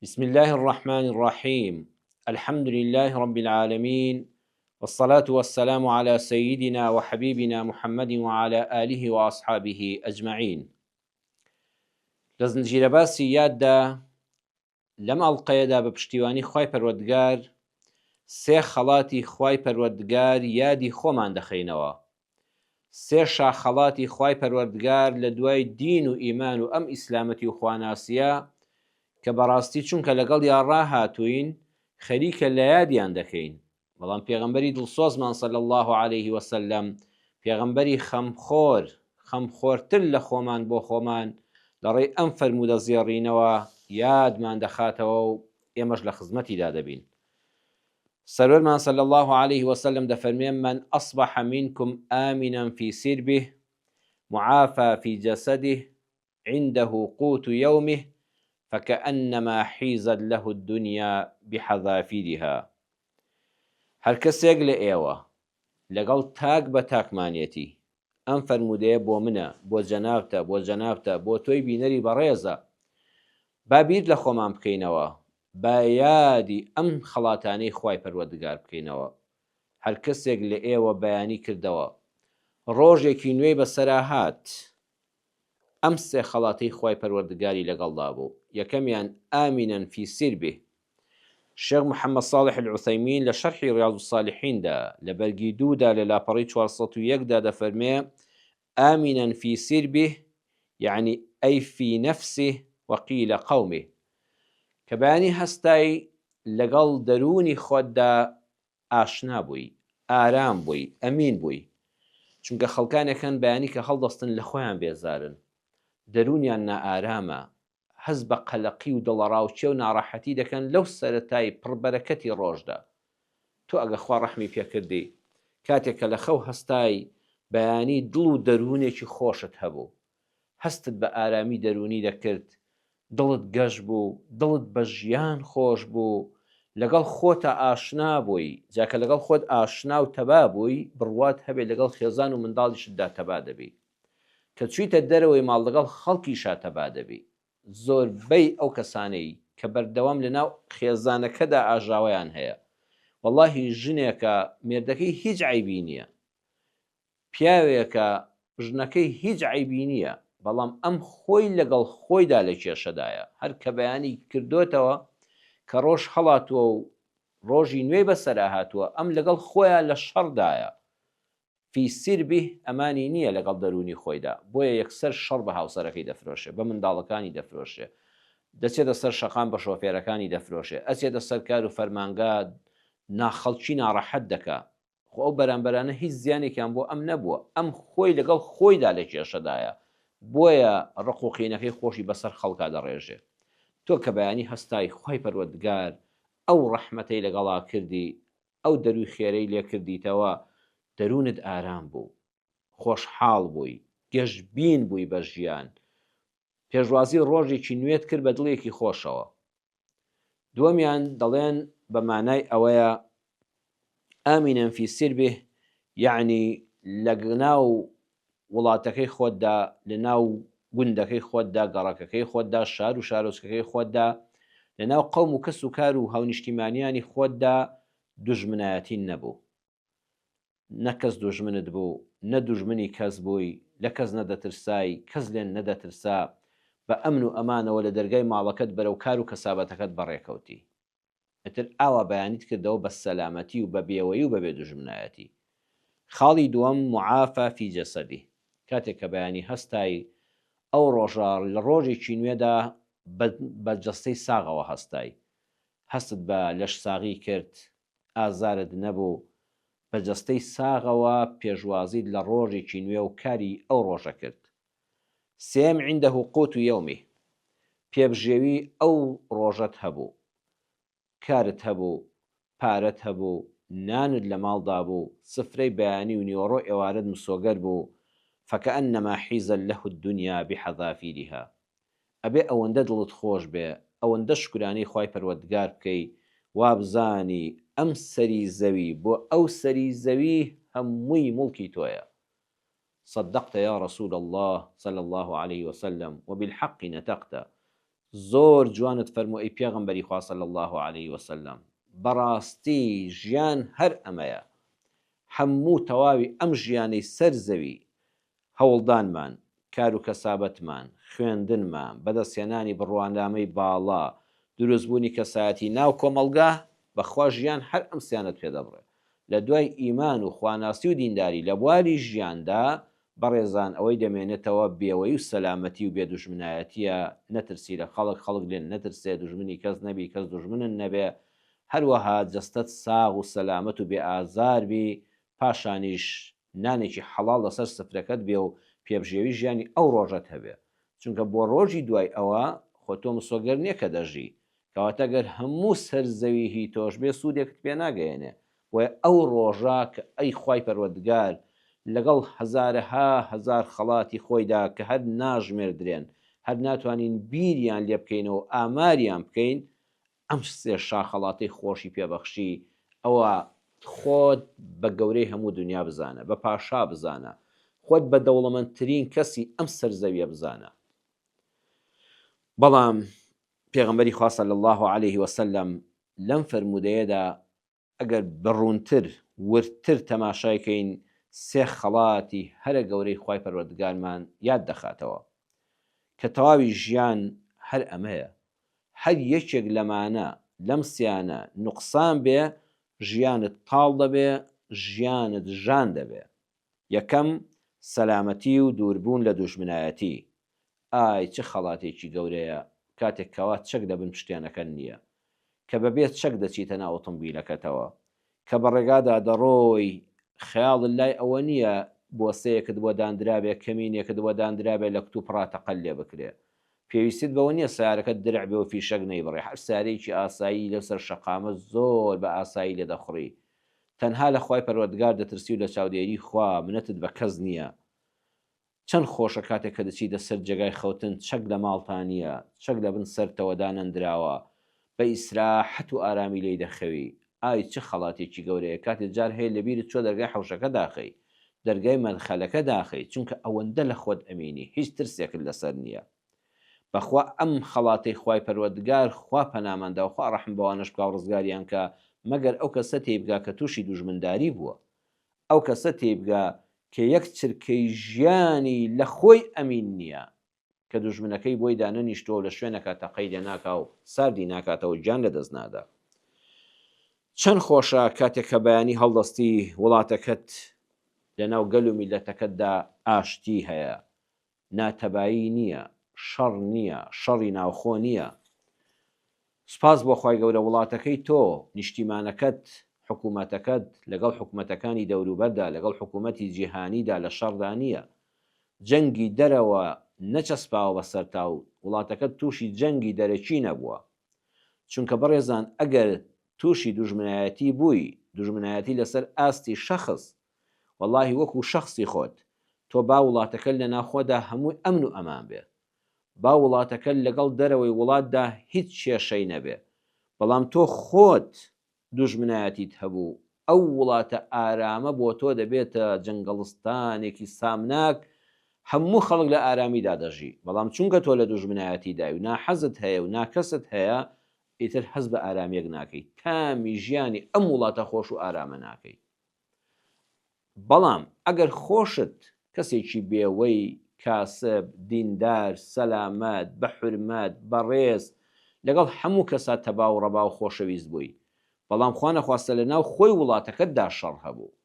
بسم اللە الرحمن الرحیم الحمد للە رب العالمین والصلاة والسلام علی سیدنا وحبیبنا محمد وعلی آله وأصحابه اجمعین. لە زنجیرە باسی یاددا لەم ئەڵقەیەدا بە پشتیوانی خوای پەروەردگار سێ خەڵاتی خوای پەروەردگار یادی خۆمان دەخەینەوە. سێ شاخەڵاتی خوای پەروەردگار لە دوای دین و ئیمان و ئەم ئیسلامەتی و خواناسیە کە بەڕاستی چونکە لەگەڵیا ڕاهاتووین خەریکە لەیادیان دەکەین بەڵام پێغەمبەری دڵسۆزمان صلی اللە علیه وسلم پێغەمبەری خەمخۆر خەمخۆرتر لە خۆمان بۆ خۆمان لەڕێی ئەم فەرموودە زێڕینەوە یادمان دەخاتەوە و ئێمەش لە خزمەتیدا دەبین. سەروەرمان صلی اللە علیه وسلم دەفەرموێ، من اصبح منکم آمنا فی سربه معافی فی جسده عنده قوت یومه فکأنما حیزت له الدنیا بحذافیرها هەرکەسێک لە ئێوە لەگەڵ تاک بە تاکمانێتی، ئەم فەرموودەیە بۆ منە، بۆ جەنابتە، بۆ جەنابتە، بۆ تۆی بینەری بەڕێزە، با بیر لە خۆمان بکەینەوە، با یادی ئەم خەڵاتانەی خوای پەروەردگار بکەینەوە، هەر کەسێک لە ئێوە بەیانی کردەوە ڕۆژێکی نوێی بەسەرا هات، ئەم سێ خەڵاتەی خوای پەروەردگاری لەگەڵدا بوو، یەکەمیان، آمنا فی سربه، شێخ محمد صالح العثیمین لە شەرحی ریاض الصالحین دا لە بەرگی دوودا لە لاپەڕەی 401 دا دەفەرمێ، آمنا فی سربه یعنی ای فی نفسه وقیل قومه، کە بەیانی هەستای لەگەڵ دەروونی خۆتدا ئاشنا بووی، ئارام بووی، ئەمین بووی، چونکە خەڵکانێک هەن بەیانی کە هەڵدەستن لە خۆیان بێزارن، دەروونیان نائارامە، هەست بە قەلەقی و دڵەڕاوکێ و ناڕەحەتی دەکەن لەو سەرەتای پڕ بەرەکەتی ڕۆژدا. تۆ ئەگەر خوا ڕەحمی پێکردی کاتێک کە لە خەو هەستای بەیانی دڵ و دەروونێکی خۆشت هەبوو، هەستت بە ئارامی دەروونی دەکرد، دڵت گەش بوو، دڵت بە ژیان خۆش بوو، لەگەڵ خۆتا ئاشنا بووی، جا کە لەگەڵ خۆت ئاشنا و تەبا بووی، بڕوات هەبێ لەگەڵ خێزان و منداڵیشتدا تەبا دەبی. کە چوویتە دەرەوەی ماڵ لەگەڵ خەڵکیشا تەبا دەبی. زۆربەی ئەو کەسانەی کە بەردەوام لەناو خێزانەکەدا ئاژاوەیان هەیە، وەڵاهی ژنێکە مێردەکەی هیچ عەیبی نییە، پیاوێکە ژنەکەی هیچ عەیبی نییە، بەڵام ئەم خۆی لەگەڵ خۆیدا لە کێشەدایە، هەر کە بەیانی کردۆتەوە کە ڕۆژ هەڵاتووە و ڕۆژی نوێی بەسەرا هاتووە، ئەم لەگەڵ خۆیا لە شەڕدایە، فی سربه ئەمانی نییە لەگەڵ دەروونی خۆیدا، بۆیە یەکسەر شەڕ بە هاوسەرەکەی دەفرۆشێ، بە منداڵەکانی دەفرۆشێ، دەچێتە سەر شەقام بە شۆفێرەکانی دەفرۆشێ، ئەچێتە سەر کار و فەرمانگا نا خەڵکی ناڕەحەت دەکا، خۆ ئەو بەرامبەرانە هیچ زیانێکیان بۆ ئەم نەبووە، ئەم خۆی لەگەڵ خۆیدا لە کێشەدایە، بۆیە ڕق و قینەکەی خۆشی بەسەر خەڵکا دەڕێژێ. تۆ کە بەیانی هەستای خوای پەروەردگار ئەو ڕەحمەتەی لەگەڵا کردی، ئەو دەرووی خێرەی لێ کردیتەوە، دەروونت ئارام بوو، خۆشحاڵ بووی، گەشبین بووی بە ژیان، پێشوازی ڕۆژێکی نوێت کرد بە دڵێکی خۆشەوە. دووەمیان دەڵێن بە مانای ئەوەیە آمنا فی سربه یەعنی لە ناو وڵاتەکەی خۆتدا، لە ناو گوندەکەی خۆتدا، گەڕەکەکەی خۆتدا، شار و شارۆچکەکەی خۆتدا، لە ناو قەوم و کەس و کار و هاونیشتیمانیانی خۆتدا دوژمنایەتی نەبوو. نە کەس دوژمنت بوو، نە دوژمنی کەس بووی، لە کەس نەدەترسای، کەس لێت نەدەترسا، بە ئەمن و ئەمانەوە لە دەرگای ماڵەکەت بەرەو کار و کەسابەتەکەت بەڕێکەوتی. ئیتر ئاوا بەیانیت کردەوە بە سەلامەتی و بە بێوەیی و بە بێ دوژمنایەتی. خاڵی دووەم، معافی فی جسده، کاتێک کە بەیانی هەستای، ئەو ڕۆژە لە ڕۆژێکی نوێدا بە بە جەستەی ساغەوە هەستای، هەستت بە لەشساغی کرد، ئازارت نەبوو، بە جەستەی ساغەوە پێشوازیت لە ڕۆژێکی نوێ و کاری ئەو ڕۆژە کرد. سێیەم عنده قوت یومه، پێبژێوی ئەو ڕۆژەت هەبوو، کارت هەبوو، پارەت هەبوو، نانت لە ماڵدا بوو، سفرەی بەیانی و نیوەڕۆ ئێوارەت مسۆگەر بوو، فکانما حیزت له الدنیا بحذافیرها، ئەبێ ئەوەندە دڵت خۆش بێ، ئەوەندە شوکرانەی خوای پەروەردگار بکەی، وابزانی ئەم سەری زەوی بۆ ئەو سەری زەوی هەمووی موڵکی تۆیە. صدقت یا رسول اللە صلی اللە علیه وسلم وبالحق نطقت. زۆر جوانت فەرموو ئەی پێغەمبەری خوا صلی اللە علیە وسلم بەڕاستی ژیان هەر ئەمەیە هەموو تەواوی ئەم ژیانەی سەر زەوی هەوڵدانمان، کار و کەسابەتمان، خوێندنمان، بەدەستهێنانی بڕوانامەی باڵا، دروستبوونی کەسایەتی ناو کۆمەڵگا، بەخوا ژیان هەر ئەم سیانەت پێ دەبڕێ. لە دوای ئیمان و خواناسی و دینداری لە بواری ژیاندا، بەڕێزان ئەوەی دەمێنێتەوە بێوەیی و سەلامەتی و بێ دوژمنایەتییە، نەترسی لە خەڵک، خەڵک لێت نەترسێ، دوژمنی کەس نەبی، کەس دوژمنت نەبێ، هەروەها جەستەت ساغ و سەلامەت و بێ ئازار بی، پاشانیش نانێکی حەڵاڵ لەسەر سفرەکەت بێ و پێبژێوی ژیانی ئەو ڕۆژەت هەبێ چونکە بۆ ڕۆژی دوای ئەوە خۆ تۆ مسۆگەر نیە کە دەژی کەواتە گەر هەموو سەر زەوی هی تۆش بێ سوودێکت پێ ناگەیەنێ بۆیە ئەو ڕۆژە کە ئەی خوای پەروەردگار لەگەڵ هەزارەها هەزار خەڵاتی خۆیدا کە هەر ناژمێردرێن هەر ناتوانین بیریان لێ بکەینەوە و ئاماریان بکەین ئەم سێ شاخەڵاتەی خۆشی پێ بەخشی ئەوە خۆت بە گەورەی هەموو دونیا بزانە بە پاشا بزانە خۆت بە دەوڵەمەندترین کەسی ئەم سەر زەویە بزانە بەڵام پێغەمبەری خوا صلی اللە علیه وسلم لەم فەرموودەیەدا ئەگەر بە ڕوونتر، وردتر تەماشای کەین سێ خەڵاتی هەرە گەورەی خوای پەروەردگارمان یاد دەخاتەوە کە تەواوی ژیان هەر ئەمەیە، هەر یەکێک لەمانە لەم سیانە نوقسان بێ ژیانت تاڵ دەبێ، ژیانت ژان دەبێ. یەکەم، سەلامەتی و دووربوون لە دوژمنایەتی، ئای چ خەڵاتێکی گەورەیە کاتێک کەوا چەک لە بن پشتێنەکەت نییە، کە بەبێ چەک دەچیتە ناو ئۆتۆمبیلەکەتەوە، کە بە ڕێگادا دەڕۆی خەیاڵت لای ئەوە نییە بۆسەیەکت بۆ داندرابێ، کەمینێکت بۆ داندرابێ لە کتوپڕا تەقەت لێ بکرێ. پێویستیت بەوە نییە سەیارەکەت درع بێ و فیشەک نەیبڕێ، هەر سەیارەیەکی ئاسایی لەسەر شەقامە زۆر بە ئاسایی لێ دەخوڕی. تەنها لە خوای پەروەردگار دەترسی و لە چاودێری خوا منەتت بە کەس نییە. چەند خۆشە کاتێک کە دەچیتە سەر جێگای خەوتن چەک لە ماڵتا نییە، چەک لە بن سەرتەوە دانەندراوە، بە ئیسراحەت و ئارامی لێی دەخەوی. ئای چ خەڵاتێکی گەورەیە کاتێ جار هەیە لەبیرت چووە دەرگای حەوشەکە داخەی، دەرگای مەدخەلەکە داخەی، چونکە ئەوەندە لە خۆت ئەمینی، هیچ ترسێکت لەسەر نییە. بەخوا ئەم خەڵاتەی خوای پەروەردگار خوا پەنامان دا و خوا ڕەحم بەوانەش بکا و ڕزگاریان کا، مەگەر ئەو کەسە تێیبگا کە تووشی دوژمنداری بووە. ئەو کەسە تێیبگا کە یەک چرکەی ژیانی لە خۆی ئەمین نییە، کە دوژمنەکەی بۆی دانەنیشتووە و لە شوێنەکا تەقەی لێ ناکا و ساردی ناکاتەوە و گیان لە دەست نادا. چەند خۆشە کاتێک کە بەیانی هەڵدەستی وڵاتەکەت لە ناو گەل و میللەتەکەتدا ئاشتی هەیە، ناتەبایی نییە، شەڕ نییە، شەڕی ناوخۆ نییە. سوپاس بۆ خوای گەورە وڵاتەکەی تۆ، نیشتیمانەکەت، حکومەتەکەت لەگەڵ حکومەتەکانی دەوروبەردا، لەگەڵ حکومەتی جیهانیدا لە شەڕدا نییە. جەنگی دەرەوە نەچەسپاوە بەسەرتا و وڵاتەکەت تووشی جەنگی دەرەکی نەبووە. چونکە بەڕێزان ئەگەر تووشی دوژمنایەتی بووی، دوژمنایەتی لەسەر ئاستی شەخس، وەڵاهی وەکو شەخسی خۆت، تۆ با وڵاتەکەت لەناوخۆدا هەمووی ئەمن و ئەمان بێ. با وڵاتەکەت لەگەڵ دەرەوەی وڵاتدا هیچ کێشەی نەبێ، بەڵام تۆ خۆت دوژمنایەتیت هەبوو، ئەو وڵاتە ئارامە بۆ تۆ دەبێتە جەنگەڵستانێکی سامناک، هەموو خەڵک لە ئارامیدا دەژی، بەڵام چونکە تۆ لە دوژمنایەتیدای و ناحەزت هەیە و ناکەست هەیە، ئیتر هەست بە ئارامییەک ناکەی، تامی ژیانی ئەم وڵاتە خۆش و ئارامە ناکەی. بەڵام ئەگەر خۆشت کەسێکی بێوەی، کاسب، دیندار، سەلامەت، بە حورمەت، بەڕێز، لەگەڵ هەموو کەسا تەبا و ڕەبا و خۆشەویست بووی، بەڵام خوانەخواستە لە ناو خۆی وڵاتەکەتدا شەڕ هەبوو،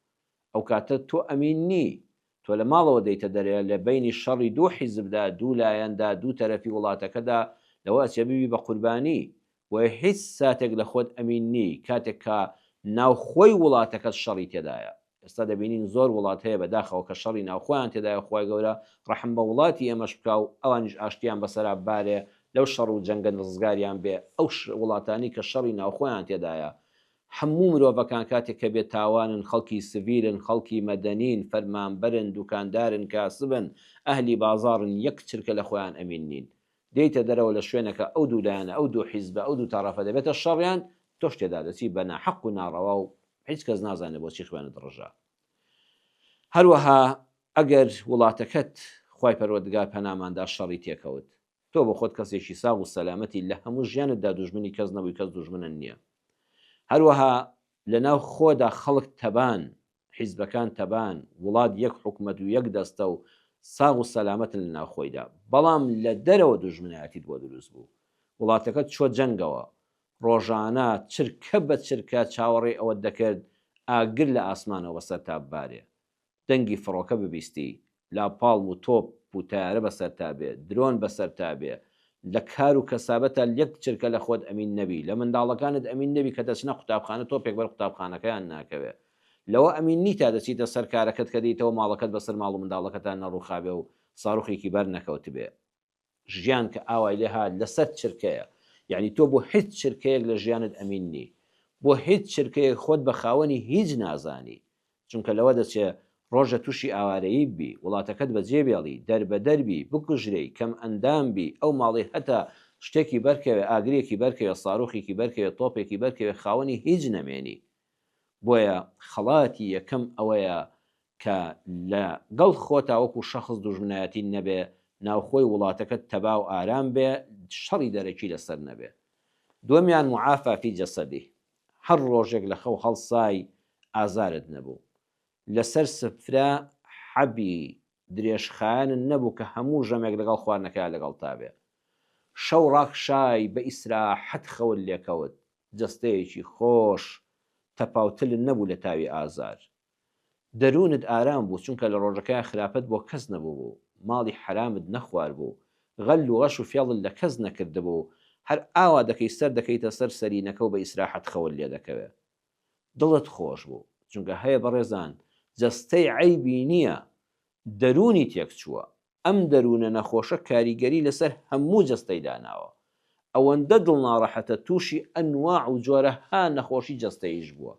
ئەوکاتە تۆ ئەمین نی، تۆ لە ماڵەوە دێیتە دەرێ لە بەینی شەڕی دوو حیزبدا، دوو لایەندا، دوو تەرەفی وڵاتەکەدا، لەوە ئەچێ ببی بە قوربانی، بۆیە هیچ ساتێک لە خۆت ئەمین نیی کاتێک کە ناوخۆی وڵاتەکەت شەڕی تێدایە. ئێستا دەبینین زۆر وڵات هەیە بەداخەوە کە شەڕی ناوخۆیان تێدایە خوای گەورە ڕەحم بە وڵاتی ئێمەش بکا و ئەوانیش ئاشتیان بەسەرا بارێ لەو شەڕ و جەنگە ڕزگاریان بێ ئەو وڵاتانی کە شەڕی ناوخۆیان تێدایە هەموو مرۆڤەکان کاتێک کە بێ تاوانن خەڵکی سڤیلن خەڵکی مەدەنین فەرمانبەرن دوکاندارن کاسبن ئەهلی بازاڕن یەک چرکە لە خۆیان ئەمین نین دێیتە دەرەوە لە شوێنەکە ئەو دوو لایەنە ئەو دوو حیزبە ئەو دوو تەڕەفە دەبێتە شەڕیان تۆش تێدا دەچی بە ناحەق و ناڕەوا و هیچ کەس نازانێت بۆچی خوێنت ڕژا هەروەها ئەگەر وڵاتەکەت خوای پەروەردگار پەناماندا شەڕی تێکەوت. تۆ بۆ خۆت کەسێکی ساغ و سەلامەتی لە هەموو ژیانتدا دوژمنی کەس نەبووی کەس دوژمنت نییە. هەروەها لە ناو خۆدا خەڵک تەبان، حیزبەکان تەبان، وڵات یەک حکومەت و یەک دەستە و ساغ و سەلامەتن لە ناو خۆیدا. بەڵام لە دەرەوە دوژمنایەتیت بۆ دروست بوو. وڵاتەکەت چووە جەنگەوە. ڕۆژانە چرکە بە چرکە چاوەڕێی ئەوەت دەکرد ئاگر لە ئاسمانەوە بەسەرتا ببارێ. دەنگی فڕۆکە ببیستی، لاپاڵم و تۆپ و تەیارە بەسەرتا بێ، درۆن بەسەرتا بێ، لە کار و کەسابەتا یەک چرکە لە خۆت ئەمین نەبی، لە منداڵەکانت ئەمین نەبی کە دەچنە قوتابخانە تۆپێک بەر قوتابخانەکەیان ناکەوێ. لەوە ئەمین نی تا دەچیتە سەر کارەکەت کە دێیتەوە ماڵەکەت بەسەر ماڵ و منداڵەکەتا نەڕووخابێ و ساروخێکی بەر نەکەوتبێ. ژیان کە ئاوای لێ هات لەسەر چرکەیە یەعنی تۆ بۆ هیچ چرکەیەک لە ژیانت ئەمین نی بۆ هیچ چرکەیەک خۆت بە خاوەنی هیچ نازانی چونکە لەوە دەچێ ڕۆژە توشی ئاوارەیی ببی وڵاتەکەت بەجێ بێڵی دەربەدەر بی بکوژرێی کەم ئەندام بی ئەو ماڵەی هەتە شتێکی بەرکەوێ ئاگرێکی بەرکەوێ ساروخێکی بەرکەوێ تۆپێکی بەرکەوێ خاوەنی هیچ نەمێنی بۆیە خەڵاتی یەکەم ئەوەیە کە لە گەڵ خۆتا وەکو شەخس دوژمنایەتیت نەبێ، ناوخۆی وڵاتەکەت تەبا و ئارام بێ، شەڕی دەرەکی لە سەر نەبێ. دووەمیان معافا فی جسده، هەر ڕۆژێک لە خەو هەڵسای ئازارت نەبوو. لە سەر سفرە حەبی درێژخایەنت نەبوو کە هەموو ژەمێک لەگەڵ خواردنەکەیا لەگەڵتا بێ. شەو ڕاکشای بە ئیسراحەت خەوت لێکەوت، جەستەیەکی خۆش، تەپاوتلت نەبوو لە تاوی ئازار. دەروونت ئارام بوو چونکە لە ڕۆژەکەیا خراپەت بۆ کەس نەبووبوو، ماڵی حەرامت نەخواربوو، غەل و غەش و فێڵت لە کەس نەکردبوو، هەر ئاوا دەکەی سەر دەکەیتە سەر سەرینەکە و بە ئیسراحەت خەوت لێ دەکەوێ. دڵت خۆش بوو. چونکە هەیە بەڕێزان جەستەی عەیبی نییە، دەروونی تێکچووە. ئەم دەروونە نەخۆشە کاریگەری لەسەر هەموو جەستەی داناوە. ئەوەندە دڵ ناڕەحەتە تووشی ئەنواع و جۆرەها نەخۆشی جەستەییش بووە.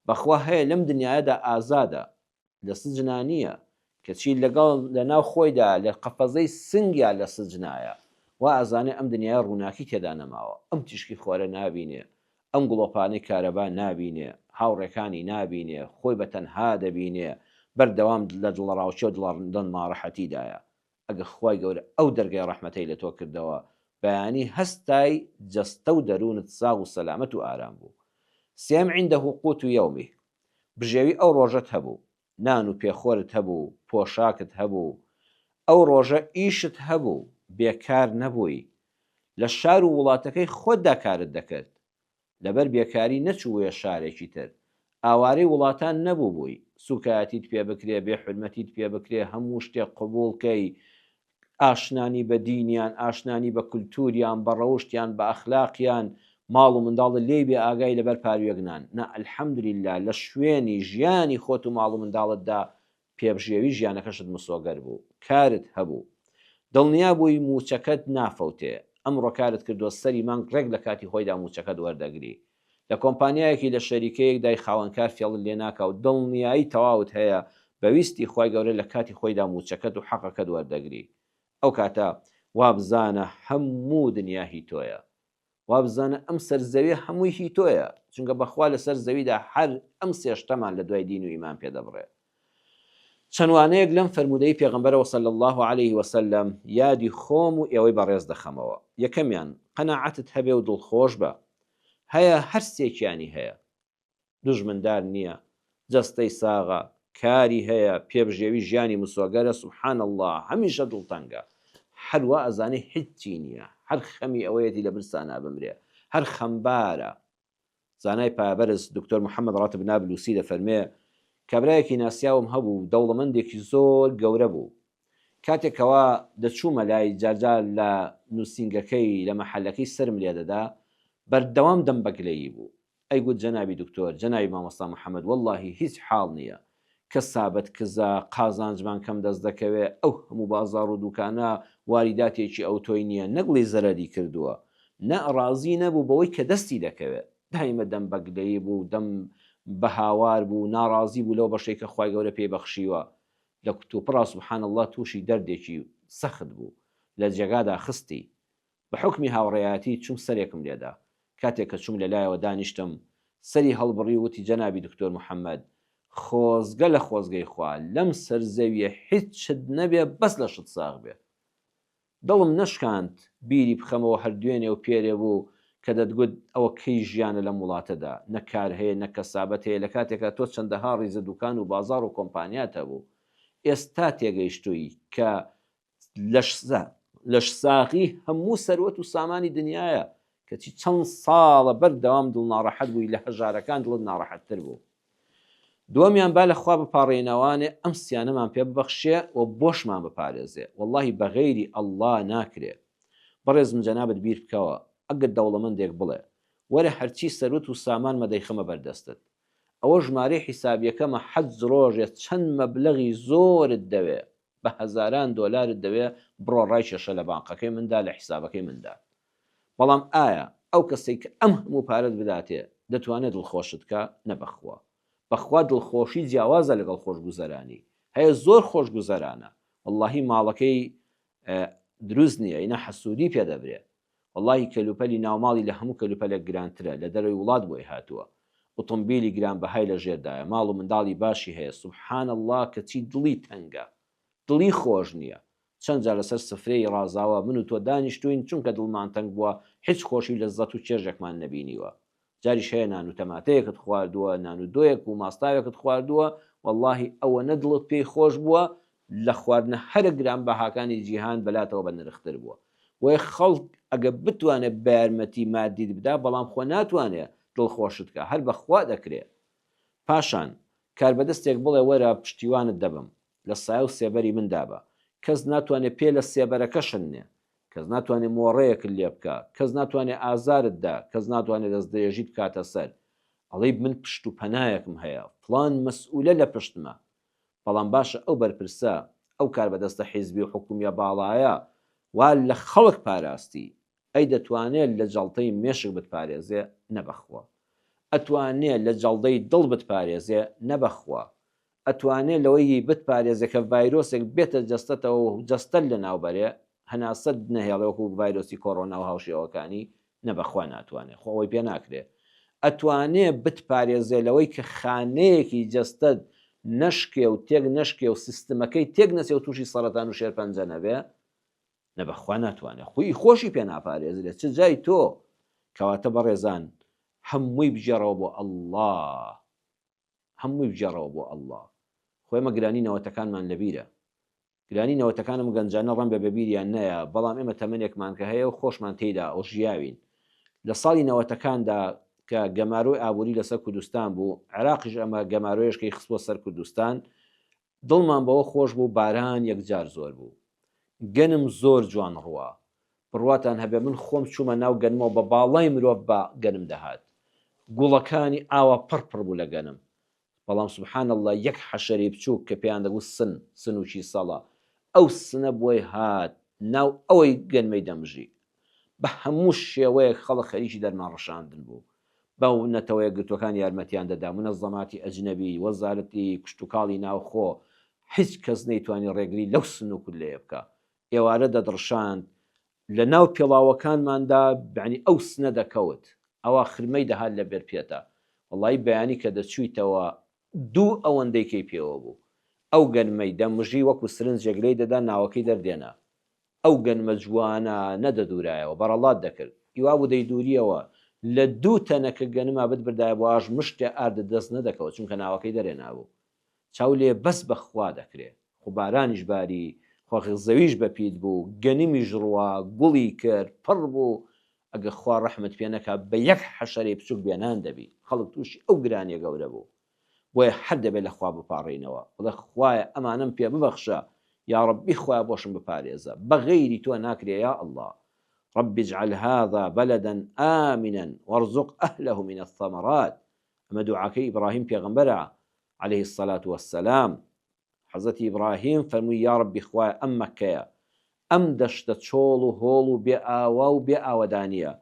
بەخوا هەیە لەم دنیایەدا ئازادە، لە سجنا نییە، کەچی لەگەڵ لەناو خۆیدا لە قەفەزەی سنگیا لە سجنایە، وا ئەزانێ ئەم دنیایە ڕووناکی تێدا نەماوە، ئەم تیشکی خۆرە نابینێ، ئەم گڵۆپانەی کارەبا نابینێ، هاوڕێکانی نابینێ، خۆی بە تەنها دەبینێ، بەردەوام لە دڵەڕاوکێ و دڵناڕەحەتیدایە. ئەگەر خوای گەورە ئەو دەرگای ڕەحمەتەی لە تۆ کردەوە، بەیانی هەستای جەستە و دەروونت ساغ و سەلامەت و ئارام بوو. سێیەم عنده قوت یومه، بژێوی ئەو ڕۆژەت هەبوو، نان و پێخۆرت هەبوو، پۆشاکت هەبوو، ئەو ڕۆژە ئیشت هەبوو، بێکار نەبووی، لە شار و وڵاتەکەی خۆتدا کارت دەکرد، لەبەر بێکاری نەچوویە شارێکی تر، ئاوارەی وڵاتان نەبووبووی، سووکایەتیت پێ بکرێ، بێ حورمەتیت پێ بکرێ، هەموو شتێک قبووڵ کەی، ئاشنانی بە دینیان، ئاشنانی بە کولتووریان، بە ڕەوشتیان، بە ئەخلاقیان، ماڵ و منداڵت لێی بێ ئاگای لەبەر پاروویەک نان. نا الحمدللە لە شوێنی ژیانی خۆت و ماڵ و منداڵتدا پێبژێوی ژیانەکەشت مسۆگەر بوو، کارت هەبوو. دڵنیا بووی مووچەکەت نافەوتێ. ئەمڕۆ کارت کردووە سەری مانگ ڕێک لە کاتی خۆیدا مووچەکەت وەردەگری. لە کۆمپانیایەکی لە شەریکەیەک دای خاوەنکار فێڵت لێ ناکا و دڵنیایی تەواوت هەیە بە ویستی خوای گەورە لە کاتی خۆیدا مووچەکەت و حەقەکەت وەردەگری. ئەو کاتە وابزانە هەموو دنیا هی تۆیە. وابزانە ئەم سەر زەویە هەمووی هی تۆیە چونکە بەخوا لەسەر زەویدا هەر ئەم سێ شتەمان لە دوای دین و ئیمان پێ دەبڕێ. چەند وانەیەک لەم فەرموودەی پێغەمبەرەوە صلی اللە علیه وسلم یادی خۆم و ئێوەی بەڕێز دەخەمەوە. یەکەمیان، قەناعەتت هەبێ و دڵخۆش بە. هەیە هەر سێکیانی هەیە. دوژمندار نییە، جەستەی ساغە، کاری هەیە، پێبژێوی ژیانی مسۆگەرە، سبحان اللە هەمیشە دڵتەنگە، هەر وا ئەزانێ هیچی نییە، هەر خەمی ئەوەیەتی لە برسانا بمرێ، هەر خەمبارە. زانای پایەبەرز دکتۆر محمد ڕاتب نابلوسی دەفەرموێ، کابرایەکی ناسیاوم هەبوو، دەوڵەمەندێکی زۆر گەورە بوو، کاتێک کەوا دەچوومە لای جارجار لە نووسینگەکەی لە مەحەلەکەی سەرم لێدەدا، بەردەوام دەم بە گلەیی بوو. ئەیگوت جەنابی دکتۆر، جەنابی مامۆستا محمد وەڵڵاهی هیچ حاڵ نییە، کەسابەت کزە، قازانجمان کەم دەست دەکەوێ، ئەو هەموو بازاڕ و دوکانە واریداتێکی ئەوتۆی نییە، نەگڵی زەرەری کردووە. نا ڕازی نەبوو بەوەی کە دەستی دەکەوێ. دایمە دەم بە گلەیی بوو، دەم بە هاوار بوو، ناڕازی بوو لەو بەشەی کە خوای گەورە پێی بەخشیوە. لە کوتوپڕا سبحان اللە تووشی دەردێکی سەخت بوو، لە جێگادا خستی. بە حوکمی هاوڕێیاتی چووم سەرێکم لێدا. کاتێک کە چووم لە لایەوە دانیشتم، سەری هەڵبڕی و وتی جەنابی دکتۆر محەمەد، خۆزگە لە خۆزگەی خوا، لەم سەر زەوییە هیچت نەبێ بەس لەشت ساغ بێ. دڵم نەشکاند بیری بخەمەوە هەر دوێنێ و پێرێ بوو کە دەتگوت ئەوە کەی ژیانە لەم وڵاتەدا، نە کار هەیە نە کەسابەت هەیە لە کاتێکا تۆ چەندەها ڕیزە دوکان و بازاڕ و کۆمپانیات هەبوو. ئێستا تێگەیشتووی کە لەشساغی هەموو سەروەت و سامانی دنیایە، کەچی چەند ساڵە بەردەوام دڵناڕەحەت بووی لە هەژارەکان دڵت ناڕەحەتتر بوو. دووەمیان با لە خوا بپاڕێینەوانێ ئەم سیانەمان پێ ببەخشێ و بۆشمان بپارێزێ وەڵاهی بەغەیری اللە ناکرێ بەڕێزم جەنابت بیر بکەوە ئەگەر دەوڵەمەندێک بڵێ وەرە هەرچی سەروت و سامانمە دەیخەمە بەردەستت ئەوە ژمارەی حیسابیەکەمە حەج ڕۆژێ چەند مەبلەغی زۆرت دەوێ بە هەزاران دۆلارت دەوێ بڕۆ ڕایکێشە لە بانقەکەی مندا لە حیسابەکەی مندا بەڵام ئایا ئەو کەسەی کە ئەم هەموو پارەت بداتێ دەتوانێ دڵخۆشت کا؟ نە بەخوا. بەخوا دڵخۆشی جیاوازە لەگەڵ خۆشگوزەرانی. هەیە زۆر خۆشگوزەرانە وەڵاهی ماڵەکەی دروست نییە ئینا حەسوودی پێ دەبرێ. وەڵاهی کەلوپەلی ناوماڵی لە هەموو کەلوپەلێک گرانترە لە دەرەوەی وڵات بۆی هاتووە. ئوتومبیلی گرانبەهای لە ژێردایە، ماڵ و منداڵی باشی هەیە سبحان اللە کەچی دڵی تەنگە. دڵی خۆش نییە. چەند جار لەسەر سفرەی ڕازاوە من و تۆ دانیشتووین چونکە دڵمان تەنگ بووە هیچ خۆشی و لەززەت و چێژێکمان نەبینیوە جاریش هەیە نان و تەماتەیەکت خواردووە نان و دۆیەک و ماستاوێکت خواردووە وەڵاهی ئەوەنە دڵت پێی خۆش بووە لە خواردنە هەرە گرانبەهاکانی جیهان بەلاتەوە بە نرختر بووە بۆیە خەڵک ئەگە بتوانێت بەیارمەتی مادیت بدا بەڵام خۆ ناتوانێ دڵخۆشت کا هەر بەخوا دەکرێ پاشان کاربەدەستێک بڵێ وەرە پشتیوانت دەبم لە سایە و سێبەری مندا بە. کەس ناتوانێ پێ لە سێبەرەکەشت نێ. کەس ناتوانێ مۆڕەیەکت لێ بکا. کەس ناتوانێ ئازارت دا. کەس ناتوانێ دەستدرێژیت بکاتە سەر. ئەڵێی من پشت و پەنایەکم هەیە. فڵان مەسئولە لە پشتمە. بەڵام باشە ئەو بەرپرسە، ئەو کاربەدەستە حیزبی و حکومییە باڵایە وا لە خەڵک پاراستی، ئەی دەتوانێ لە جەڵتەی مێشک بتپارێزێ؟ نە بەخوا. ئەتوانێ لە جەڵدەی دڵ بتپارێزێ؟ نە بەخوا. ئەتوانێ لەوەی بتپارێزێ کە ڤایرۆسێک بێتە جەستەتەوە و جەستەت لەناو بەرێ، هەناسەت نەهێڵێ وەکو ڤایرۆسی کۆڕۆنا و هاوشێوەکانی؟ نە بەخوا ناتوانێ، خۆ ئەوەی پێ ناکرێ. ئەتوانێ بتپارێزێ لەوەی کە خانەیەکی جەستەت نەشکێ و تێک نەشکێ و سیستمەکەی تێک نەچێ و تووشی سەرەتان و شێرپەنجە نەبێ؟ نە بەخوا ناتوانێ، خوی خۆشی پێ ناپارێزرێ چ جای تۆ. کەواتە بەڕێزان هەمووی بگێڕەوە بۆ اللە. هەمووی بگێڕەوە بۆ اللە خۆ ئێمە گرانی نەوەتەکانمان لەبیرە گرانی نەوەتەکان ئەم گەنجانە ڕەنبێ بەبیریان نەیە بەڵام ئێمە تەمەنێکمان کە هەیە و خۆشمان تێیدا ژیاوین لە ساڵی نەوەتەکاندا کە گەمارۆی ئابووری لەسەر کوردستان بوو عێراقیش ئەمە گەمارۆیەشکەی خستووە سەر کوردستان دڵمان بەوە خۆش بوو باران یەکجار زۆر بوو گەنم زۆر جوان ڕوا بڕواتان هەبێ من خۆم چوومە ناو گەنمەوە بە باڵای مرۆڤ بە گەنم دەهات گوڵەکانی ئاوا پڕ پڕ بوو لە گەنم بەڵام سبحان اللە یەک حەشەرەی بچووک کە پێیان دەگوت سن سنوکی سەڵە ئەو سنە بۆی هات ناو ئەوەی گەنمەی دەمژی بە هەموو شێوەیەک خەڵک خەریکی دەرمان ڕشاندن بوو بە نەتەوە یەکگرتووەکان یارمەتیان دەدا، مونەزەماتی ئەجنەبی، وەزارەتی کشتوکاڵی ناوخۆ، هیچ کەس نەیتوانی ڕێگری لەو سن و کوللەیە بکا. ئێوارە دەدڕشاند، لە ناو پێڵاوەکانماندا یانی ئەو سنە دەکەوت، ئەوا خرمەی دەهات لە بێر پێتا. وەڵایی بەیانی کە دەچوویتەوە دوو ئەوەندەی کەی پێوە بوو. ئەو گەنمەی دەمژی وەکوو سرنجێک لێی دەدا ناوەکەی دەردێنا. ئەو گەنمە جوانە نەدەدوورایەوە، بەڕەڵات دەکرد. ئی وابوو دەیدوورییەوە، لە دوو تەنەکە گەنما بتبردایە بۆ ئاش، مشتێ ئاردت دەست نەدەکەوت، چونکە ناوەکەی دەرێنابوو. چاو لێ بەس بە خوا دەکرێ. خۆ بارانیش باری، خۆ زەویش بەپیت بوو، گەنمیش ڕوا، گوڵی کرد، پڕ بوو. ئەگەر خوا ڕەحمت پێ نەکا، بە یەک حەشەرەی بچووک بێ نان دەبی. خەڵک تووشی ئەو گرانییە گەورە بوو. بۆیە هەر دەبێت لە خوا بپاڕێینەوە بڵێ خوایە ئەمانەم پێ ببەخشە یاڕەبی خوایە بۆشم بپارێزە بەغەیری تۆ ناکرێ یا اللە رب اجعل هذا بلدا آمنا وارزق اهله من الثمرات ئەمە دوعاکەی ئیبڕاهیم پێغەمبەرە علیه الصلاة والسلام حەزرەتی ئیبڕاهیم فەرمووی یاڕەبی خوایە ئەم مەککەیە ئەم دەشتە چۆڵ و هۆڵ و بێ ئاوا و بێ ئاوەدانیە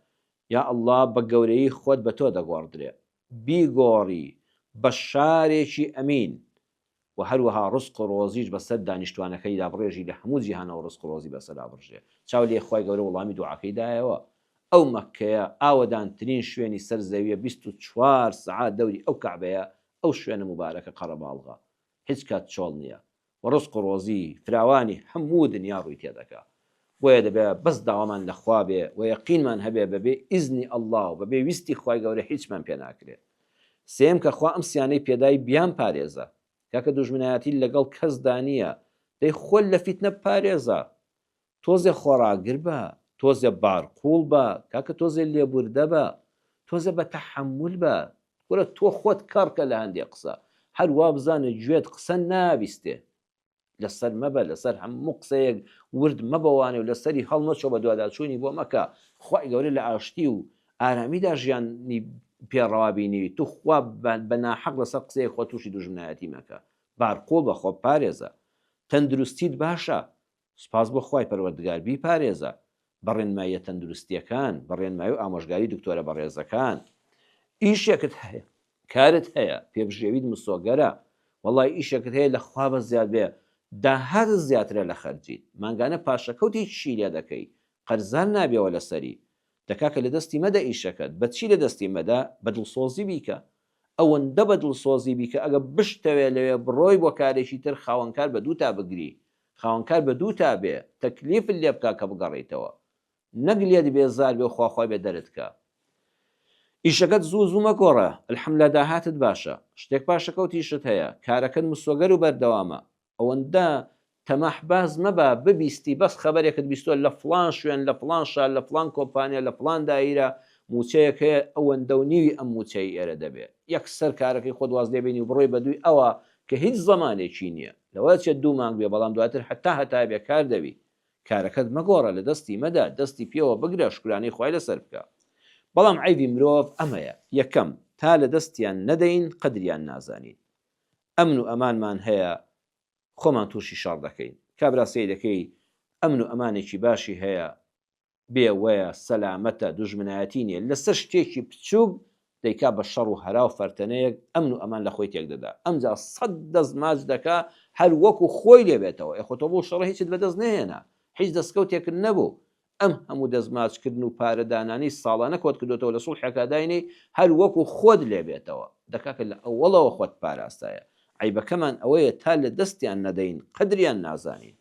یا اللە بە گەورەیی خۆت بە تۆ دەگۆڕدرێ بیگۆڕی بە شارێکی ئەمین، وە هەروەها ڕزق و ڕۆزیش بەسەر دانیشتوانەکەیدا بڕێژی لە هەموو جیهانەوە ڕزق و ڕۆزی بەسەرا بڕژێ، چاو لێ خوای گەورە وەڵامی دوعاکەی دایەوە، ئەو مەککەیە ئاوەدانترین شوێنی سەر زەویە 24 سەعات دەوری ئەو کەعبەیە ئەو شوێنە موبارەکە قەرەباڵغە هیچ کات چۆڵ نیە، وە ڕزق و ڕۆزی فراوانی هەموو دنیا ڕووی تێدەکا. بۆیە دەبێ بەس داوامان لە خوا بێ و یەقینمان هەبێ بەبێ ئیزنی اللە و بەبێ ویستی خوای گەورە هیچمان پێ ناکرێ. سێیەم کە خوا ئەم سیانەی پێدای بیانپارێزە. کاکە دوژمنایەتیت لەگەڵ کەسدا نییە دەی خۆت لە فیتنە بپارێزە. تۆزێ خۆڕاگر بە، تۆزێ بارقووڵ بە، کاکە تۆزێ لێبوردە بە، تۆزێ بە تەحەمول بە. کورە تۆ خۆت کەڕکە لە هەندێ قسە. هەر وابزانە گوێت قسە نابیستێ. لەسەر مەبە لەسەر هەموو قسەیەک ورد مەبەوانێ و لەسەری هەڵمەچۆ بەدواداچوونی بۆ مەکە خوای گەورە لە ئاشتی و ئارامیدا ژیانی پێ ڕەوا بینیوی توخوا بە ناحەق لەسەر قسەیەک خۆت تووشی دوژمنایەتی مەکە بارقوڵ بە خۆ بپارێزە تەندروستیت باشە سوپاس بۆ خوای پەروەردگار بیپارێزە بە ڕێنماییە تەندروستیەکان بە ڕێنمایی و ئامۆژگاری دکتۆرە بەڕێزەکان ئیشێکت هەیە کارت هەیە پێبژێویت مسۆگەرە وەڵای ئیشێکت هەیە لە خوا بە زیاد بێ داهاتت زیاترە لە خەرجیت مانگانە پاشەکەوتی چی لێ دەکەی قەرزار نابیەوە لەسەری دە کاکە لە دەستی مەدە ئیشەکەت بە چی لە دەستی مەدە بە دڵسۆزی بیکە ئەوەندە بە دڵسۆزی بیکە ئەگە بشتەوێ لەوێ بڕۆی بۆ کارێکی تر خاوەنکار بە دووتا بگری خاوەنکار بە دووتا بێ تەکلیفت لێ بکا کە بگەڕێیتەوە نەک لێت بێزار بێ و خواخوای بێ دەرت کا. ئیشەکەت زوو زوو مەگۆڕە، الحمللە داهاتت باشە، شتێک پاشەکەوتیشت هەیە، کارەکەت مسۆگەر و بەردەوامە، ئەوەندە تەماح باز مەبە ببیستی بەس خەبەرێکت بیستوە لە فڵان شوێن لە فڵان شار لە فڵان کۆمپانیا لە فڵان دایرە موچەیەک هەیە ئەوەندەو نیوی ئەم موچەی ئێرە دەبێ یەکسەر کارەکەی خۆت واز لێبێنی و بڕۆی بەدووی ئەوە کە هیچ زەمانێکی نیە لەوەچێت دوو مانگ بێ بەڵام دواتر هەتا هەتایە بێکار دەبی کارەکەت مەگۆڕە لە دەستی مەدە دەستی پێوە بگرە شکرانەی خوای لەسەر بکە بەڵام عەیبی مرۆڤ ئەمەیە یەکەم تا لە دەستیان نەدەین قەدریان نازانین ئەمن و ئەمانمان هەیە خۆمان توشی شەڕ دەکەین کابرا سەیرەکەی ئەمن و ئەمانێکی باشی هەیە بێ وەیە سەلامەتە دوژمنایەتی نیە لەسەر شتێکی بچوک دەیکا بە شەڕ و هەرا و فەرتەنەیەک ئەمن و ئەمان لە خۆی تێک دەدا ئەمجا سەت دەست ماچ دەکا هەر وەکو خۆی لێ بێتەوە ئێ خۆ تۆ بەو شەڕە هیچت بەدەست نەهێنا هیچ دەستکەوتێکت نەبوو ئەم هەموو دەست ماچ کردن و پارە دانانەی ساڵانە کۆت کردۆتەوە لە سوڵحێکا داینێی هەر وەکو خۆت لێ بێتەوە دە کاکە لە ئەوەڵەوە خۆت پاراستایە عەیبەکەمان ئەوەیە تا لە دەستیان نەدەین قەدریان نازانین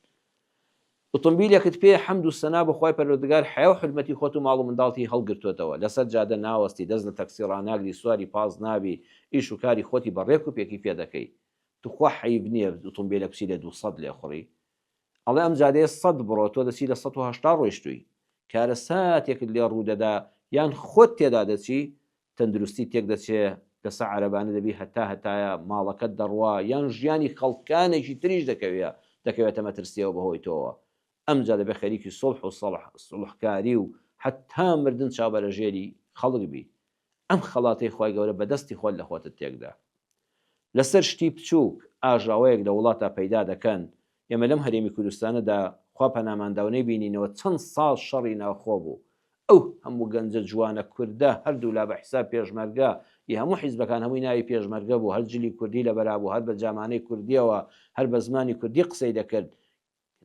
ئوتومبیلێکت پێیە حەمد و سەنا بۆ خوای پەروەردگار حەیا و حورمەتی خۆت و ماڵ و منداڵتی هەڵگرتۆتەوە لەسەر جادە ناوەستی دەست لە تەکسی ڕاناگری سواری پاس نابی ئیش و کاری خۆتی بە ڕێک و پێکی پێ دەکەی توخوا حەیب نیە ئوتومبیلێک بچی لە 200 لێخوڕی ئەڵێ ئەم جادەیە سەت بڕۆ تۆ دەچی لە 180 ڕۆیشتووی کارەساتێکت لێ ڕوو دەدا یان خۆت تێدا دەچی تەندروستی تێک دەچێ لەسە عەرەبانە دەبی هەتا هەتایە ماڵەکەت دەڕوا یان ژیانی خەڵکانێکی تریش دەکەوێ دەکەوێتە مەترسیەوە بەهۆی تۆوە ئەمجا دەبێ خەریکی سوڵح و سەڵح سوڵحکاری و هەتا مردن چاوبەرەژێری خەڵک بی ئەم خەڵاتەی خوای گەورە بەدەستی خۆت لە خۆتت تێکدا لەسەر شتی بچوک ئاژاوەیەک لە وڵاتا پەیدا دەکەن ئێمە لەم هەرێمی کوردستانەدا خوا پەنامان داو نەیبینینەوە چەند ساڵ شەڕی ناوخۆ بوو ئەو هەموو گەنجە جوانە کوردە هەردوولا بە حیساب پێشمەرگە ی هەموو حیزبەکان هەمووی ناوی پێشمەرگە بوو هەر جلی کوردی لەبەرا بوو هەر بە جامانەی کوردیەوە هەر بە زمانی کوردی قسەی دەکرد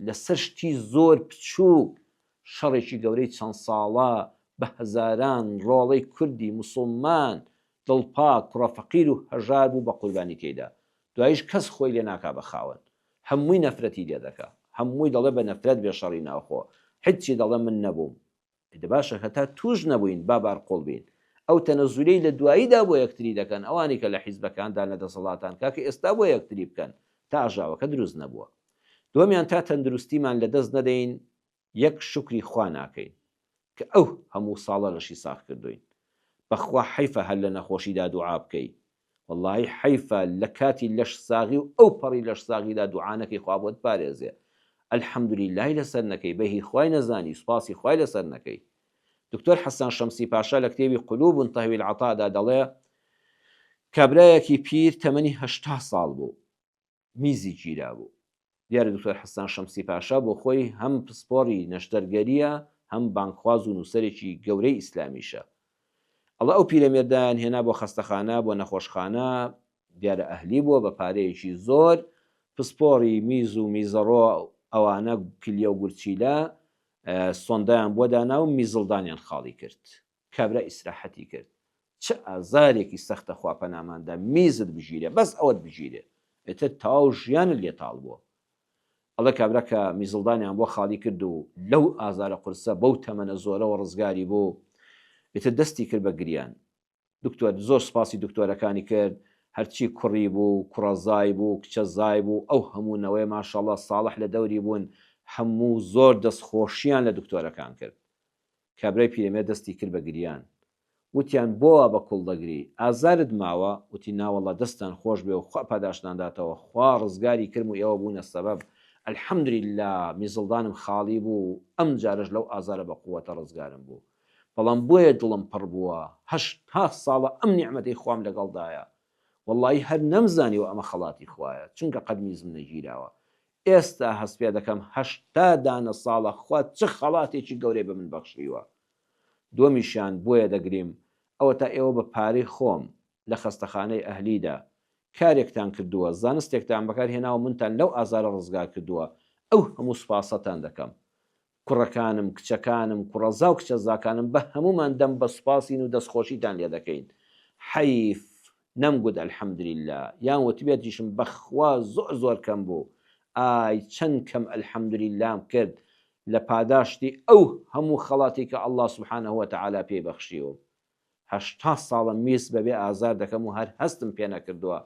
لەسەر شتی زۆر بچووک شەڕێکی گەورەی چەند ساڵە بە هەزاران ڕۆڵەی کوردی موسوڵمان دڵپاک کوڕە فەقیر و هەژار بوو بە قوربانی تێیدا دواییش کەس خۆی لێ ناکا بە خاوەن هەمووی نەفرەتی لێ دەکا هەمووی دەڵێ بە نەفرەت بێ شەڕی ناوخۆ حچی دەڵێ من نەبووم دە باشە هەتا توش نەبووین با بارقۆڵ بین ئەو تەنەزولەی لە دواییدا بۆ یەکتری دەکەن ئەوانی کە لە حیزبەکاندان لە دەسەڵاتان کاکە ئێستا بۆ یەکتری بکەن تا ئاژاوەکە دروست نەبووە دووەمیان تا تەندروستیمان لە دەست نەدەین یەک شوکری خوا ناکەین کە ئەو هەموو ساڵە لەشی ساغ کردووین بەخوا حەیفە هەر لە نەخۆشیدا دوعا بکەی وەڵاهی حەیفە لە کاتی لەش ساغی و ئەو پەڕی لەش ساغیدا دوعا نەکەی خوا بۆت پارێزێ الحمدللەی لەسەر نەکەی بە هی خوای نەزانی سوپاسی خوای لەسەر نەکەی دکتۆر حەسەن شەمسی پاشا لە کتێبی قلوب تهوی العطاء دا دەڵێ کابرایەکی پیر تەمەنی 80 ساڵ بوو میزی گیرابوو. دیارە دکتۆر حەسان شەمسی پاشا بۆ خۆی هەم پسپۆڕی نەشتەرگەرییە، هەم بانگخواز و نووسەرێکی گەورەی ئیسلامیشە. ئەڵێ ئەو پیرەمێردایان هێنا بۆ خەستەخانە، بۆ نەخۆشخانە، دیارە ئەهلی بووە بە پارەیەکی زۆر، پسپۆڕی میز و میزەڕۆ ئەوانە کلیە و گورچیلە سۆندایان بۆ دانا و میزڵدانیان خاڵی کرد. کابرا ئیسراحەتی کرد. چ ئازارێکی سەختە خوا پەنامان دا میزت بگیرێ بەس ئەوەت بگیرێ ئیتر تەواو ژیانت لێ تاڵ بووە. ئەڵێ کابرا کە میزڵدانیان بۆ خاڵی کرد و لەو ئازارە قورسە بەو تەمەنە زۆرەوە ڕزگاری بوو، ئیتر دەستی کرد بە گریان. دکتۆر زۆر سوپاسی دکتۆرەکانی کرد، هەرچی کوڕی بوو، کوڕەزای بوو، کچەزای بوو، ئەو هەموو نەوەیە ماشاءاللە ساڵح لە دەوری بوون، هەموو زۆر دەستخۆشیان لە دکتۆرەکان کرد. کابرای پیرەمێرد دەستی کرد بە گریان. وتیان بۆ وا بە کوڵ دەگری؟ ئازارت ماوە؟ وتی ناوەڵا دەستتان خۆش بێ و خوا پاداشتتان داتەوە، خوا ڕزگاری کرم و ئێوە بوونە سەبەب، الحمدللە میزڵدانم خاڵی بوو و ئەمجارەش لەو ئازارە بە قووەتە ڕزگارم بوو. بەڵام بۆیە دڵم پڕ بووە، 80 ساڵە ئەم نیعمەتەی خوام لەگەڵدایە، وەڵڵایی هەر نەمزانیوە ئەمە خەڵاتی خوایە، چونکە قەت میزم نەگیراوە. ئێستا هەست پێ دەکەم 80 دانە ساڵە خوا چ خەڵاتێکی گەورەی بە من بەخشیوە. دووەمیشیان بۆیە دەگریم ئەوەتا ئێوە بە پارەی خۆم لە خەستەخانەی ئەهلیدا کارێکتان کردووە، زانستێکتان بەکار هێناوە منتان لەو ئازارە ڕزگار کردووە، ئەو هەموو سوپاسەتان دەکەم. کوڕەکانم، کچەکانم، کوڕەزا و کچەزاکانم بە هەموومان دەم بە سوپاسین و دەستخۆشیتان لێ دەکەین. حەیف نەمگوت الحمدللە یان وتبێتیشم بەخوا زۆر زۆر کەم بوو ئای چەند کەم الحمدللەم کرد لە پاداشتی ئەو هەموو خەڵاتی کە اللە سبحانە وتعالی پێی بەخشیوم 80 ساڵە میز بەبێ ئازار دەکەم و هەر هەستم پێ نەکردووە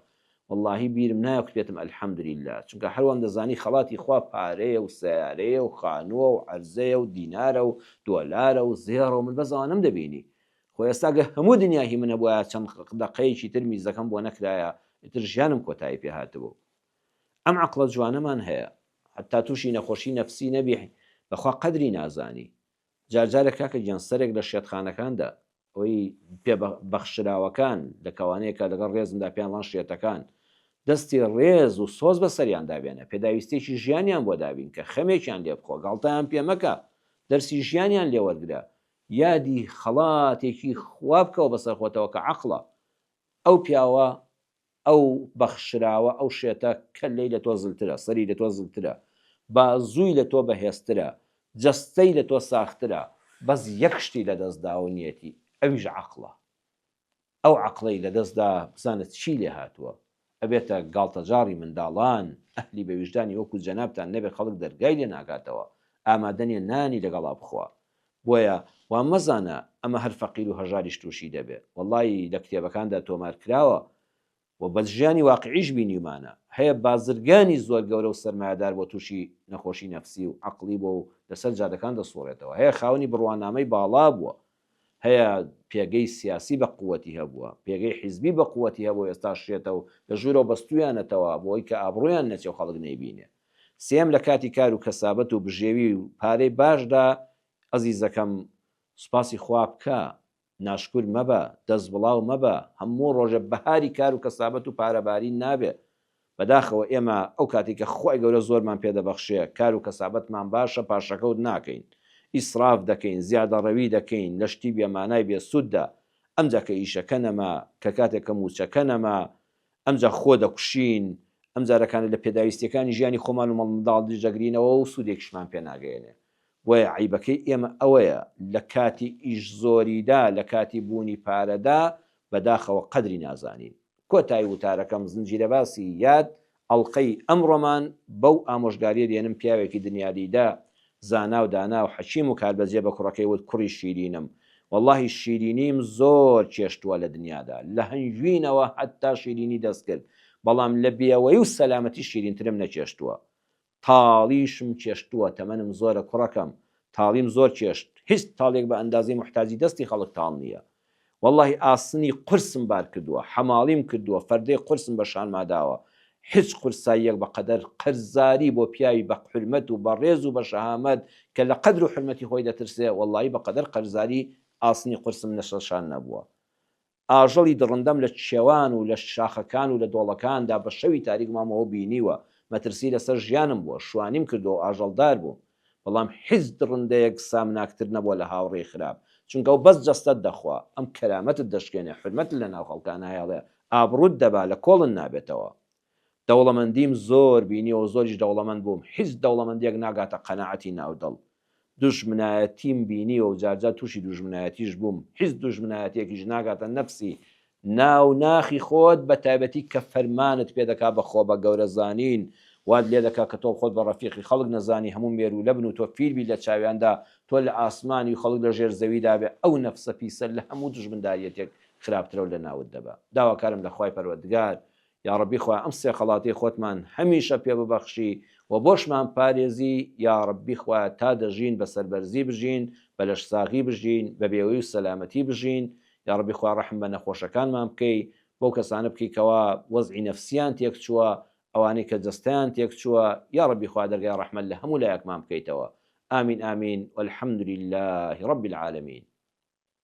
وەڵاهی بیرم نایە کوتبێتم الحمدللە چونکە هەروام دەزانی خەڵاتی خوا پارەیە و سەیارەیە و خانووە و عەرزەیە و دینارە و دۆلارە و زێڕە و من بەس ئەوانەم دەبینی خۆ ئێستا گەر هەموو دنیا هی من هەبوایە چەند دەقەیەکی تر میزەکەم بۆ نەکرایە ئیتر ژیانم کۆتایی پێ هاتبوو. ئەم عەقڵە جوانەمان هەیە هەتا توشی نەخۆشی نەفسی نەبی بەخوا قەدری نازانی. جار جارێ کاکە گیان سەرێک لە شێتخانەکاندا ئەوەی پێ بەخشراوەکان لە کەوانەیە کە لەگەڵ ڕێزمدا پێیان ڵان شێتەکان دەستی ڕێز و سۆز بەسەریاندا بێنە پێداویستیەکی ژیانیان بۆ دابین کە خەمێکیان لێ بخۆ گاڵتەیان پێ مەکە دەرسی ژیانیان لێ وەرگرە یادی خەڵاتێکی خوا بکەوە بەسەر خۆتەوە کە عەقڵە ئەو پیاوە ئەو بەخشراوە ئەو شێتە کەللەی لە تۆ زلترە سەری لە تۆ زلترە بازووی لە تۆ بەهێزترە جەستەی لە تۆ ساخترە بەس یەک شتی لەدەست داوە نیەتی ئەویش عەقڵە ئەو عەقڵەی لەدەست دا بزانە چی لێ هاتووە ئەبێتە گاڵتەجاڕی منداڵان ئەهلی بە ویژدانی وەکو جەنابتان نەبێ خەڵک دەرگای لێ ناکاتەوە ئامادە نیە نانی لەگەڵا بخوا بۆیە وا مەزانە ئەمە هەر فەقیر و هەژاریش توشی دەبێ وەڵایی لە کتێبەکاندا تۆمار کراوە و بە ژیانی واقعیش بینیومانە هەیە بازرگانی زۆر گەورە و سەرمایەدار بۆ توشی نەخۆشی نەفسی و عەقڵی بوە و لەسەر جادەکان دەسوڕێتەوە هەیە خاوەنی بڕوانامەی باڵا بوە هەیە پێگەی سیاسی بە قوەتی هەبوە پێگەی حیزبی بە قوەتی هەبوە ئێستا شێتە و لە ژورەوە بەستویانەتەوە بۆی کە ئابڕویان نەچێ و خەڵک نەیبینێ سێیەم لە کاتی کار و کەسابەت و بژێوی و پارەی باشدا ئەزیزەکەم سوپاسی خوا بکە ناشکور مەبە، دەست بڵاو مەبە، هەموو ڕۆژێ بەهاری کار و کەسابەت و پارە بارین نابێ، بەداخەوە ئێمە ئەو کاتەی کە خوای گەورە زۆرمان پێ دەبەخشێ کار و کەسابەتمان باشە پاشەکەوت ناکەین، ئیسراف دەکەین، زیادەڕەوی دەکەین لە شتی بێ مانای بێ سووددا، ئەمجا کە ئیشەکە نەما، کە کاتێک کە مووچەکە نەما، ئەمجا خۆ دەکوشین، ئەمجارەکانە لە پێداویستیەکانی ژیانی خۆمان و منداڵ دژدەگرینەوە و سوودێکیشمان پێ ناگەیەنێ. بۆیە عەیبەکەی ئێمە ئەوەیە لە کاتی ئیش زۆریدا، لە کاتی بوونی پارەدا بەداخەوە قەدری نازانین. کۆتای وتارەکەم زنجیرەباسی یاد ئەڵقەی ئەمڕۆمان بەو ئامۆژگاریە دێنم پیاوێکی دنیادیدە زانا و دانا و حەکیم و کاربەجێ بە کوڕەکەی وت کوڕی شیرینم وەڵاهی شیرینیم زۆر چێشتووە لە دنیادا لە هەنگوینەوە هەتا شیرینی دەستکرد بەڵام لە بێوەی و سەلامەتی شیرینترم نەچێشتووە تاڵیشم چێشتووە تەمەنم زۆرە کوڕەکەم تاڵیم زۆر چێشت هیچ تاڵێک بە ئەندازەی موحتاجی دەستی خەڵک تاڵ نییە وەڵاهی ئاسنی قورسم بار کردووە حەماڵیم کردووە فەردەی قورسم بە شانما داوە هیچ قورساییەک بە قەدەر قەرزاری بۆ پیاوی بە حورمەت و بە ڕێز و بە شەهامەت کە لە قەدر و حورمەتی خۆی دەترسێ وەڵاهی بە قەدەر قەرزاری ئاسنی قورسم لەسەر شان نەبووە ئاژەڵی دڕندەم لە کێوان و لە شاخەکان و لە دۆڵەکاندا بە شەوی تاریک مامەوە بینیوە، مەترسی لەسەر ژیانم بووە، شوانیم کردووە و ئاژەڵدار بووم. بەڵام هیچ دڕندەیەک سامناکتر نەبووە لە هاوڕێی خراپ، چونکە ئەو بەس جەستەت دەخوا، ئەم کەرامەتت دەشکێنێ، حورمەتت لەناو خەڵکا نایەڵێ، ئابڕووت دەبا، لە کۆڵت نابێتەوە. دەوڵەمەندیم زۆر بینیوە و زۆریش دەوڵەمەند بووم، هیچ دەوڵەمەندییەک ناگاتە قەناعەتی ناو دڵ. دوژمنایەتیم بینیوە و جارجار تووشی دوژمنایەتیش بووم، هیچ دوژمنایەتیەکیش ناگاتە نەفسی ناو ناخی خۆت بە تایبەتی کە فەرمانت پێ دەکا بە خۆ بە گەورە زانین وات لێ دەکا کە تۆ خۆت بە ڕەفیقی خەڵک نەزانی هەموو مێروولە بن و تۆ فیل بی لە چاویاندا تۆ لە ئاسمانی و خەڵک لە ژێر زەویدا بێ ئەو نەفسە پیسە لە هەموو دوژمنداریەتێک خراپترە و لە ناوت دەبا داواکارم لە خوای پەروەردگار یاڕەبی خوایە ئەم سێ خەڵاتەی خۆتمان هەمیشە پێ ببەخشی و بۆشمان پارێزی یاڕەبی خوایە تا دەژین بە سەربەرزی بژین بە لەشساغی بژین بە بێوەی و سەلامەتی بژین یاڕەبی خوا ڕەحم بە نەخۆشەکانمان بکەی بەو کەسانە بکەی کەوا وەزعی نەفسیان تێکچووە ئەوانەی کە جەستەیان تێکچووە یاڕەبی خوا دەرگای ڕەحمەت لە هەموو لایەکمان بکەیتەوە آمین آمین والحمد للە رب العالمین.